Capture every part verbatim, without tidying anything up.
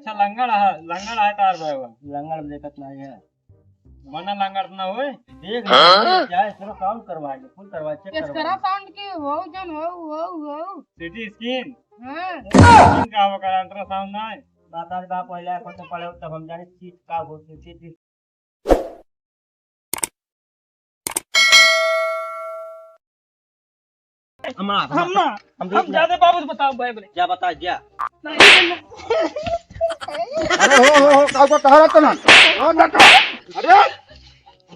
अच्छा, लंगड़ है, लंगड़ है तार भाई बा। लंगड़ देखत नाही है। मना लंगड़ ना होए। देख हाँ? ले, क्या है, चलो काउंट करवा ले, फुल करवा, चेक करवा एकरा ले। साउंड के हो जन हो, हो, हो। सीटी स्कैन? हाँ। सीटी स्कैन का होगा, अल्ट्रासाउंड ना है? बात आज बा, पहले अपन तो पढ़े हो, तब हम जाने सीट का हो, सीटी। हमार, हम हमार, ना, हम हम देख ले। जाते बाबू से बताओ भाई बोले। जा बता, जा। नहीं, नहीं। अरे हो, हो, हो, का, का कहा रहता ना? ओ, ना, का, अरे!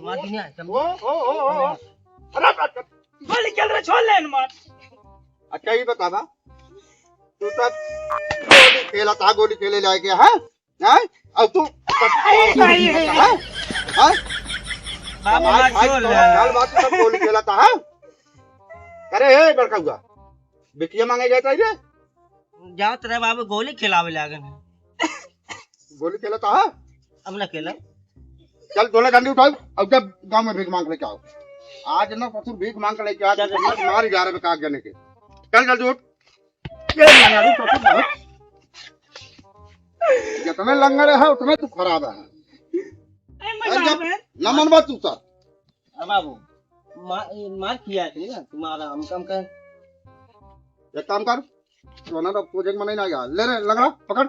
मार दिया, चल। ओ, ओ, ओ, ओ, ओ। अरे, अरे, अरे। गोली खेल रहे, छोड़ ले, मार। अच्छा, ये बता बा, तू सब गोली खेला था, गोली खेले लाए गया, हाँ? हैं? अब तू अरे भाई, हैं? हैं? बाबू, भाई, बात भाई, छोड़ तो ले। गाल बात सब गोली खेला था, हैं? अरे, ए, बड़का हुआ, बिटिया मांगे जाता है रे? जात रहे बाबू, गोली खिलावे लागन है। गोली खेला था, हैं? अब ना खेला। चल, दोनों डंडी उठाओ, अब जब गांव में भीख मांग लेके आओ। आज ना ससुर भीख मांग के लेके आ, चल। मार ग्यारह में काग जने के। चल, जल्दी उठ। ये लंगड़ है, तो तू बहुत, जितने लंगड़ है, उतने तू खराब है। ए, अरे मजाक जब है। न मनवा तू सर। अब बाबू, मा-, ये मार किया है ना, तुम्हारा हम काम कर। एक काम कर, तू ना तो तुझे मना ही ना गया। ले रे, लंगड़ा, पकड़।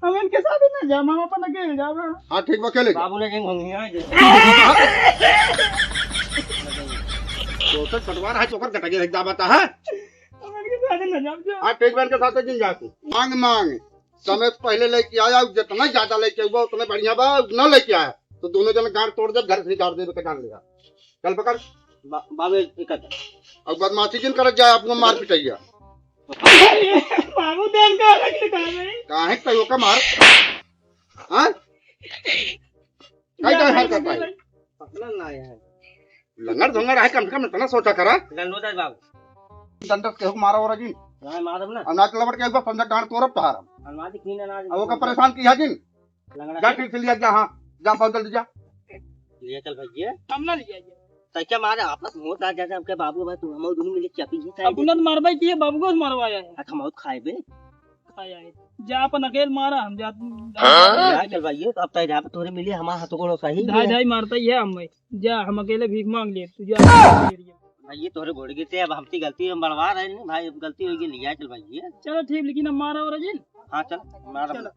हम इनके साथ ही ना जा, मामा अपन अकेले जावे। हाँ, ठीक बा, अकेले जा। बाबू ने कहीं घुमिया है जैसे। तो सर सटवार है, चोकर कटके रख जाबा ता है। हम इनके साथ ही ना जावे। हाँ, ठीक बा, इनके साथ ही जा तू। मांग, मांग। समय से पहले लेके आया, जितना ज्यादा लेके आया, उतना बढ़िया बा, ना लेके आया, तो दोनों जन गांड तोड़ दे, घर से निकाल दे, के जान लिया। चल पकड़। बा-, बाबू, एक, एक आता। और बदमाशी जिन करत जाए, आपको मार पिटाइया। बाबू, देख के अलग से कहा नहीं। काहे कहियो का मार? हाँ? काहे का हरकत है? पकड़ा ना आया है। लंगड़ धुंगड़ है, कम से कम इतना सोचा करा। डंडोदर बाबू। डंडत केहू के मारा हो रहा जी। हाँ, मारब ना। और नाक लपट के एक बार समझा गांड तोरब तहार। हनुमान जी की ना, ना, अब ओका परेशान किया जिन। लंगड़ा जा के। ठीक से लिया जा, हाँ, जा बहुत जल्दी जा। लिया चल भैया। हम ना लिया जाए। तै क्या मारे आपस में होता जा, जा, हमके बाबू भाई तू हम दोनों मिले चापी जी अब उन्हें तो मारबे किए, बाबू को मारवाया है। अच्छा, हम और खाए बे। खाया है। जा अपन अकेल मारा, हम जा। हाँ? जा चल भाई, ये तो अब तय जा तोरे मिले हमारा हाथ गोड़ो सही धाई है। धाई मारता ही है हम भाई। जा, हम अकेले भीख मांग लिए, तू जा। भाई, ये तोरे गोड़ गिरते, अब हमसे गलती हम बढ़वा रहे हैं भाई, अब गलती हो गई, लिया चल भाई ये। चलो ठीक, लेकिन हम मारा और अजिन। हाँ, चल, मारा। चलो।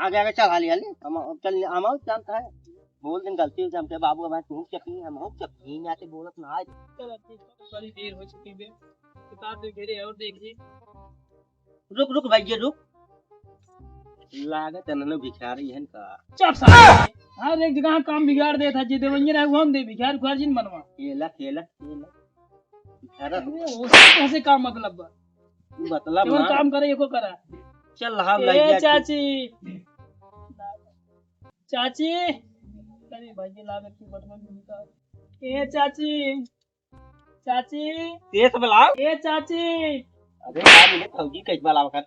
आगे, आगे चल, हाली, हाली। हम, हम चल, हम और जानता है। बोल दिन गलती हो गई हमसे, बाबू, भाई, तू चपी, हम हो चपी, यहाँ से बोलत ना आज। चलो ठीक है, बड़ी देर हो चुकी है। उतार दे घेरे और देख ली। रुक, रुक भैया, रुक। लागत है नन्हे भिखारी हन का। चुप साले। हर एक जगह काम बिगाड़ देता, जे देवइये रहे, वो हम दे, भिखारी उखारी जिन बनवा। केला, केला, केला। भिखारा अरे, उससे, उससे का मतलब बा? मतलब केवल ना। काम करे, एको करा। चल, हम ए लग गया। चाची। चाची। अरे भाई, ये लागत की बटन भी निकाल। ए चाची। चाची। तेज से बुलाओ। ए चाची। अरे यार, ये भौजी कैसे बुलाओ कर?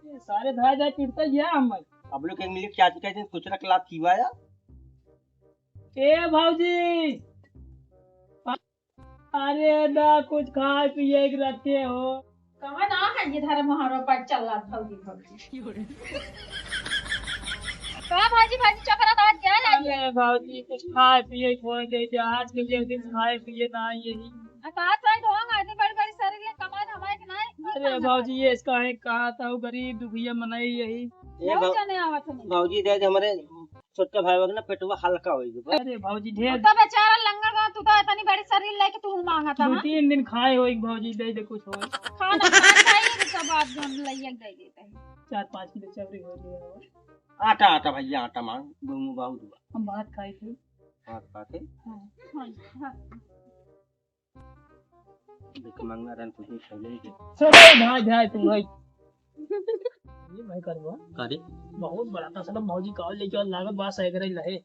ये सारे धाय धाय पीटता ही है हम। अब लोग एक मिनट चाची कहते हैं, कुछ रख लाभ की हुआ यार? ए भौजी। अरे ना, कुछ खाए पिए के रखे हो? कहाँ ना है ये धर्म हमारा पर चल रहा भौजी, भौजी। का भौजी, भौजी चक्कर आता क्या लागी? अरे भौजी, कुछ खाए पिए के होए दे दे, आज के लिए दिन खाए पिए ना यही। आ का तो ढोंग आदमी बड़ी बड़ी शरीर है, कमाए धमाए के नहीं। अरे भौजी, ये इसका है कहा था वो गरीब दुखिया मनई यही। ए बहुत भौ-, जने आवत है। भौजी दे दे हमारे छोटका भाई बा के ना पेटवा हल्का होई गो बा। अरे भौजी, ढेर तो बेचारा लंगड़ बा, तू तो इतनी बड़ी शरीर लेके तू मांगत दो है। तीन दिन खाए होई भौजी, दे दे कुछ होई। खाना खाए खाई तो सब आप जोन लइया दे देते हैं। चार पाँच किलो चवरी हो गया हो। आटा, आटा भैया, आटा मांग, गेहूं बहुत हुआ। हम भात खाई थे। भात खाते? हाँ, हाँ, हाँ। देख, मंगना रहन कुछ नहीं खैले के। चलो, भाई, भाई, तू भाई। ये भाई करवा। का रे? बहुत बड़ा तसला भौजी का लेके और लागत बा साइकिल लहे।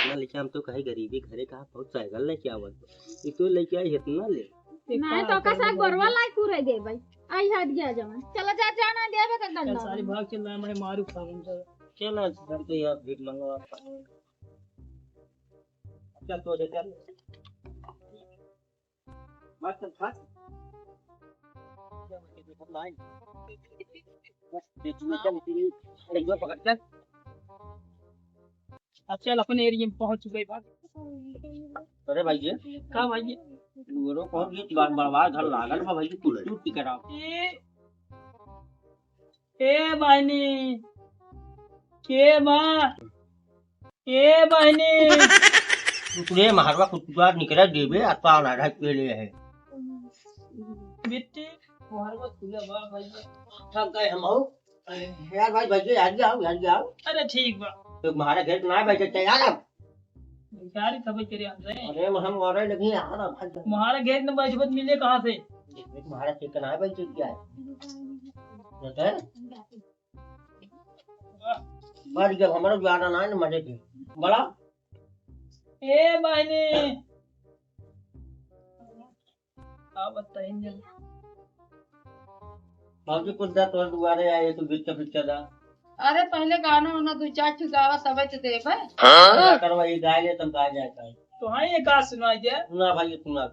ना लेके हम तो कहीं गरीबी घरे का बहुत साइकिल लेके आवत। ये तो लेके आई इतना ले। एक नहीं काम तो का कर साथ दे गोरवा भाई। लायक पूरे दे भाई। आई हट गया जवन। चला जा, जाना दे बे कर चल, दंडा। सारी भाग चल रहा है, मैं मारू खाऊं चल। चल, आज घर पे यार भीख मंगवा। चल, तो दे, चल। मस्त खा। चल, चल, चल, चल, पकड़, चल। अब चल, अपने एरिया में पहुंच गए भाई। अरे भाई जी। का भाई जी? तू लोग पहुंच गए, बार, बार, बार घर लागल बा भाई जी, तू टूट के कराओ। ए, ए बहिनी, के बा? ए बहिनी। कुकुरे महरवा कुकुरा निकरा देबे, आ तो आना रह के ले है। बिट्टी, महरवा खुला बा भाई। थक गए हम हो। अरे यार भाई, बैठ जाओ, यार जाओ। अरे ठीक बा। तो तुम्हारा घर ना बैठे थे यार अब। यार, तबे करे हम रहे। अरे, हम आ रहे लगी यार, अब भाई। तुम्हारा घर न बैठबत मिले कहाँ से? तुम्हारा ठीक ना बैठ क्या है? बस जब हमारा ज्यादा ना है ना मजे की। बोला। ए बहिनी। का बताई जब। बाबूजी कुछ दे तोर दुआरे आए तो बिच्चा बिच्चा दा। अरे पहले गाना उना दो चार ठो गावा तबे तो देबे। हाँ? करवा ये गाय ले तब गाय जाए का। तो हाँ ये का सुनाई दे। सुना भाई सुना।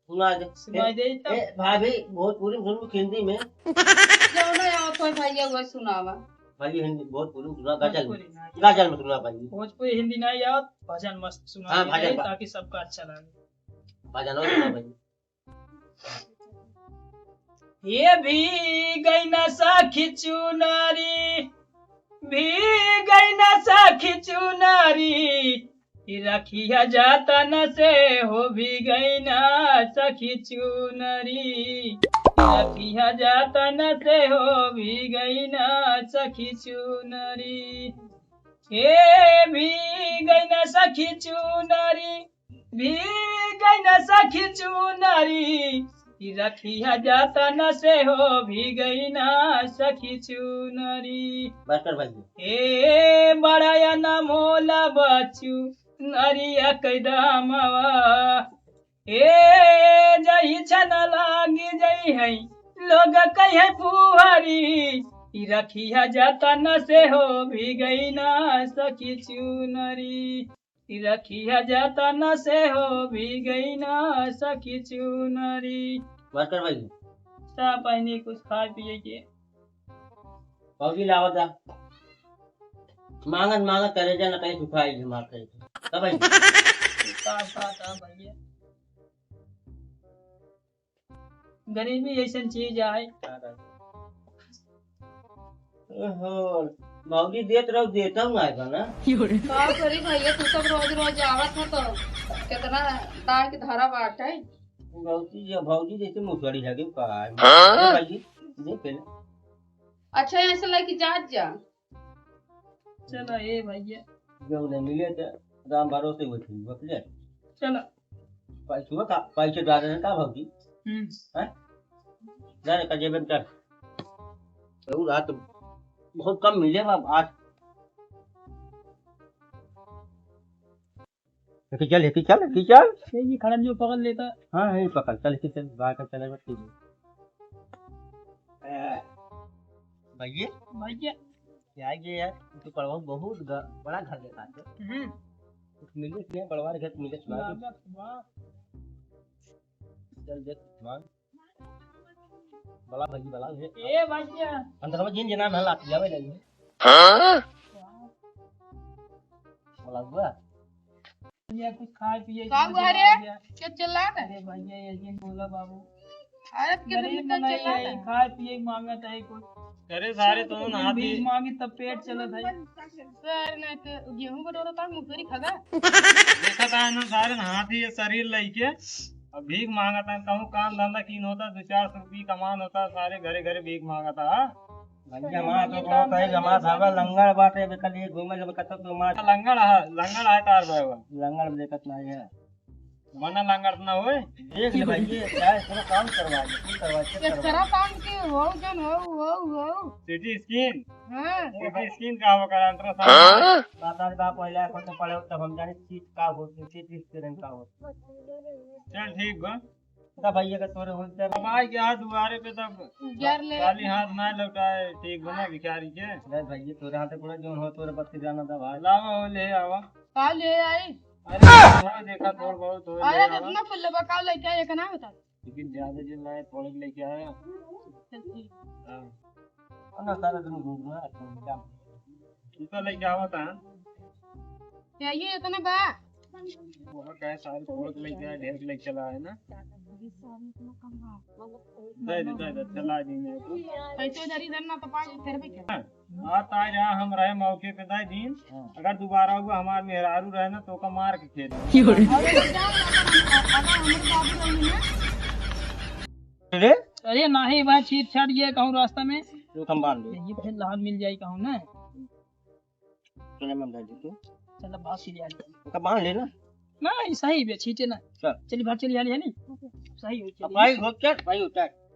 सुना दे। सुनाई दे तब। ए, भाभी, भोजपुरी में सुनबू कि हिंदी में? जौन आवत होई भैया, वही सुनावा। भाई, हिंदी, भोजपुरी में सुना, गजल में। भोजपुरी ना। गजल में सुना भाई। भोजपुरी हिंदी ना आवत, भजन मस्त सुना हाँ, दे भजन भाई, बा- ताकि सबका अच्छा लगे। भजन और सुना भाई। ये भी गई ना सखी चुनारी, भी गई ना सखी चुनारी, कि रखिया जातन से हो भी गई ना सखी चुनरी, रखिया जातन से हो भी गई ना सखी चुनरी। हे भी गई ना सखी चुनरी, भी गई ना सखी चुनरी, कि रखिया जातन से हो भी गई ना सखी चुनरी। मास्टर भाई। ए बड़ा अनमोल बा चुनरिया कै दामवा, ए जही छन लागी जई है लोग कहे फुहरी, कि रखिया जातन से हो भी गई ना सखी चुनरी। कि रखिया जातन से हो भी गई ना सखी चुनरी। मास्टर भाई। ता पहनी कुछ खाए पिए के। बाबूजी लावा दा। मांगत मांगत करेजा न कहीं सुखाई दे मार कहीं। तब भाई। का बात है भैया? गरीबी ऐसन चीज आए। ओहो, भौजी देत रहो, देता हूँ आए बा ना। का करी भैया, तू सब रोज रोज आवत हो तो कितना दाय के धरा बाटे। भौजी, ये भौजी जैसे मुसड़ी है कि का है? हाँ? भाई, देख ले। अच्छा, यहाँ से लेके जात जा। चला ए भैया। जो नहीं मिले तो राम भरोसे वो ठीक बकले। चला। पैसुआ का, पैसे डाले हैं का भौजी? हम्म। हैं? जा रे, का जेबे में कर। तो रात बहुत कम मिले बा आज। लेके चल, लेके चल, लेके चल। ये, ये खड़न जो पकड़ लेता। हाँ, यही पकड़, चल, लेके चल, बाहर का चले मत कीजिए। भैया? भैया। क्या ये यार, तू तो पड़वा बहुत ग-, बड़ा घर देखा थे। हम्म। कुछ मिले क्या? बड़वा घर मिले सुना दे। लागत बा। चल देख, मान। बला भैया, बला भैया। ए भैया। अंदर में जिन जना में लात जावे लगी। हाँ? बला हुआ। भैया, कुछ खाए पिए का की हुआ रे? भैया। क्या चिल्ला रहा है? अरे भैया, ये जिन बोला बाबू। अरे, कितने गरीब का मनई चिल्ला है, रहा है? खाए पिए मांगत है कुछ। अरे सारे तो दिन हाथ ही भीख मांगी तब पेट चलत है। सर, नहीं तो गेहूं बटोरा था, मुसरी खा गया। देखा था ना सारे हाथ ही ये शरीर लइके। अब भीख मांगत है, कहूँ काम धंधा कीन होता, दो चार सौ रुपये कमान होता, सारे घरे घरे भीख मांगत है, हाँ? भैया, हमार तो बहुत है, जमा साहब, लंगड़ बाटे, बे कल ये घूमे जब कतक तो मार। लंगड़ है, लंगड़ है तार भाई बा। लंगड़ देखत नहीं है। मना लंगड़ ना होए। देख ले भाई, ये क्या है, थोड़ा काम करवा दे, तू करवा, check करवा। एकरा काम के हो जन हो, हो, हो। CT scan? हाँ। CT scan का हो करा, ultrasound? हाँ? बात आज बाप पहले आपको तो पढ़े हो, तब हम जाने चीज का हो, CT scan का हो। चल ठीक बा। ता भैया का तोरे होते अब आए गया दुआरे पे तब उजर ले। खाली हाथ ना लौटाए, ठीक बना भिखारी के। नहीं भैया, तोरे हाथ पूरा जोन हो, तोरे बस के जाना था भाई। लावा हो, ले आवा। का ले आई? अरे, हो देखा, थोड़ बहुत हो, अरे, ले आवा। जितना कुल लेबा, का लेके आए, एक ना होता। लेकिन ज्यादा जो लाए, थोड़े लेके आया। चल, ठीक। हाँ। ना सारा दिन घूमना है, तुम क्या? तू तो लेके आवा था। क्या ये इतने बा? वो कहे सारे फोड़ के लेके आए, ढेर के लेके चला है ना। दे दे, दे दे, चला दी मैं तो। पैसो जरी देना तो पाँच फिर भी क्या? हाँ, ताई रहा, हम रहे मौके पे दे दीन। हाँ। अगर दोबारा हुआ, हमार मेहरारू रहे ना, तो का मार के खेल। अरे, अगर हमारे बाबू रही ना। अरे? अरे नाही भाई, छीट छाट गया कहूँ रास्ता में। तो हम बांध दे। ये फिर लहर मिल जाई कहूँ ना। चले, मैं बांध दे तू। चल, अब बाहर चली आ। तो बांध ले ना। ना, ये सही बे, छीटे ना। चल। चली बाहर चली आ, है नी? सही हो, चली। अब भाई, हो, चल, भाई, उतर।